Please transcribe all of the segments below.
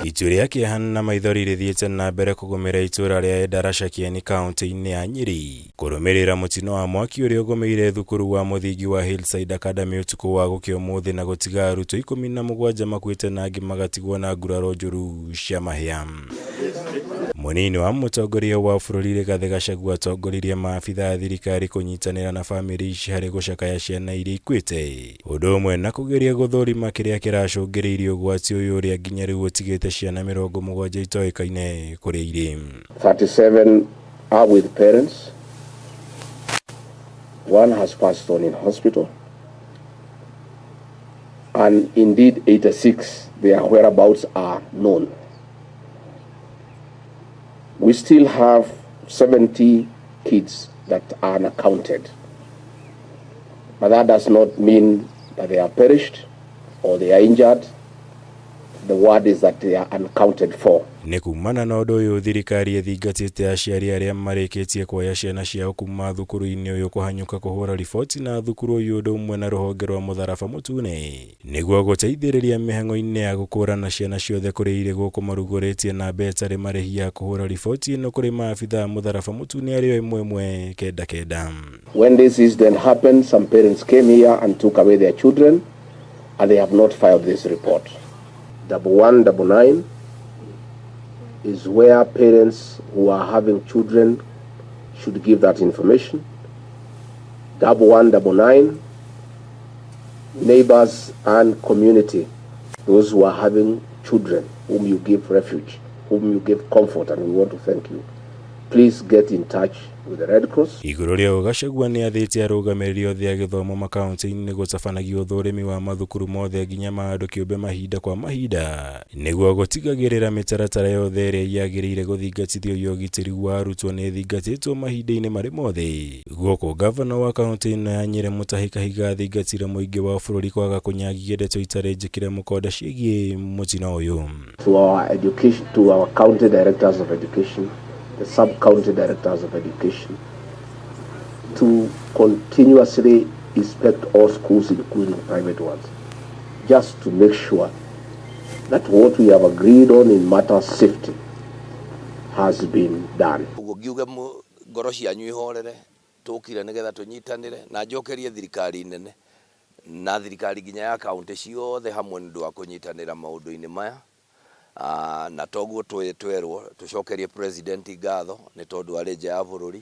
Itu rĩa kĩeha na maithori rĩthiĩte na mbere kũgũmĩra itũũra rĩa Endarasha Kieni kaunti-inĩ ya Nyĩrĩ kũrũmĩrĩra mũtino wa mwaki ũrĩa ũgũmĩire thukuru wa mũthingi wa Hillside Academy ũtukũ wa gũkĩa ũmũthĩ na gũtiga arutwo 17 makuĩte na angĩ magatigwo na nguraro njũru cia mahĩa. Mũnini wa mũtongoria wa bũrũri Rigathĩ Gachagua atongoririe maabitha a thirikari kũnyitanĩra na bamĩrĩ ici harĩ gũcakaya ciana iria ikuĩte, ũndũ ũmwe na kũgeria gũthũrima kĩrĩa kĩracũngĩrĩirie ũgwati ũyũ ũrĩa nginya rĩu ũtigĩte ciana 70 itoĩkaine kũrĩa irĩ. 37 are with parents. One has passed on in hospital. And indeed 86, their whereabouts are known. We still have 70 kids that are unaccounted. But that does not mean that they are perished or they are injured. The word is that they are unaccounted for. Nĩ kumana na ũndũ ũyũ thirikari ĩthingatĩte aciari arĩa marĩkĩtie kuoya ciana ciao kuma thukuru-inĩ ũyũ kũhanyũka kũhũra riboti na thukuru ũyũ ũndũ ũmwe na rũhonge rwa mũtharaba mũtune nĩguo gũteithĩrĩria mĩhang'o-inĩ ya gũkũrana ciana ciothe kũrĩa irĩ gũkũ marugũrĩtie namba ĩtarĩ marĩhi ya kũhũra riboti ĩno kũrĩ maabitha a mũtharaba mũtune arĩo 119. When this incident happened, some parents came here and took away their children, and they have not filed this report. 1199 is where parents who are having children should give that information. 1199, neighbors and community, those who are having children whom you give refuge, whom you give comfort, and we want to thank you. Please get in touch with the Red Cross. Igũrũ rĩa ũũ Gachagua nĩ athĩte arũgamĩrĩri othe a gĩthomo makaunti-inĩ gũtabanagia ũthũrimi wa mathukuru mothe nginya ma andũ kĩũmbe mahinda kwa mahinda nĩguo gũtigagĩrĩra mĩtaratara yothe ĩrĩa yagĩrĩire gũthingatithio ya ũgitĩri wa arutwo nĩ ĩthingatĩtwo mahinda-inĩ marĩ mothe. Gũkũ gavana wa kaunti ĩno ya Nyĩrĩ Mutahi Kahiga athingatire mũingĩ wa bũrũri kwaga kũnyagia ndeto itarĩ njĩkĩre mũkonde ciĩgiĩ mũtino ũyũ. To our education, to our county directors of education, the sub-county directors of education, to continuously inspect all schools, including private ones, just to make sure that what we have agreed on in matters safety has been done. Ũguo ngiuge ngoro cianyu ihorere, tũkire nĩgetha tũnyitanĩre na njokerie thirikari nene na thirikari nginya ya kaunti ciothe hamwe nĩ ũndũ wa kũnyitanĩra maũndũ-inĩ maya. Na toguo twerwo tũcokerie president ngatho nĩ tondũ arĩ nja ya bũrũri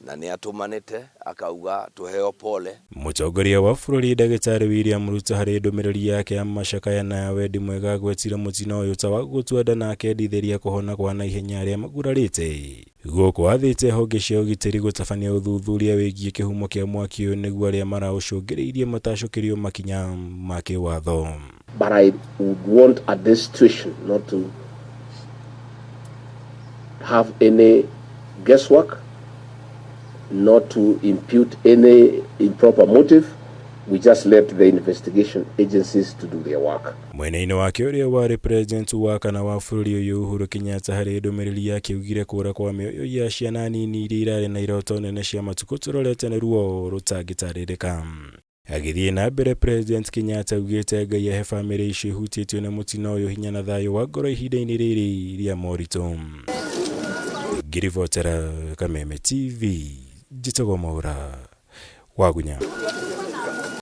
na nĩ atũmanĩte akauga tũheo pole. Mũtongoria wa bũrũri Ndagĩtarĩ William Ruto harĩ ndũmĩrĩri yake ya macakaya na ya wendi mwega agwetire mũtino ũyũ ta wa gũtua nda na akendithĩria kũhona kwa naihenya arĩa magurarĩte. Gũkũ athĩte honge cia ũgitĩri gũtabania ũthuthuria wĩgiĩ kĩhumo kĩa mwaki ũyũ nĩguo arĩa maraũcũngĩrĩirie matacũkĩrio makinya ma kĩwatho. But I would want at this situation not to have any guesswork, not to impute any improper motive. We just let the investigation agencies to do their work. Mwena-inĩ wake ũrĩa warĩ president wa kana wa bũrũri ũyũ Uhuru Kenyatta harĩ ndũmĩrĩri yake augire kũra kwa mĩoyo ya ciana nini iria irarĩ na iroto nene cia matukũ tũrorete nĩ ruo rũtangĩtarĩrĩka. Agĩthiĩ na mbere President Kenyatta augĩte Ngai ahe bamĩrĩ icio ihutĩtio nĩ mũtino ũyũ hinya na thayũ wa ngoro ihinda-inĩ rĩrĩ rĩa moritũ. Ngĩribotera Kameme TV, njĩtagwo Mwaũra Wagunya.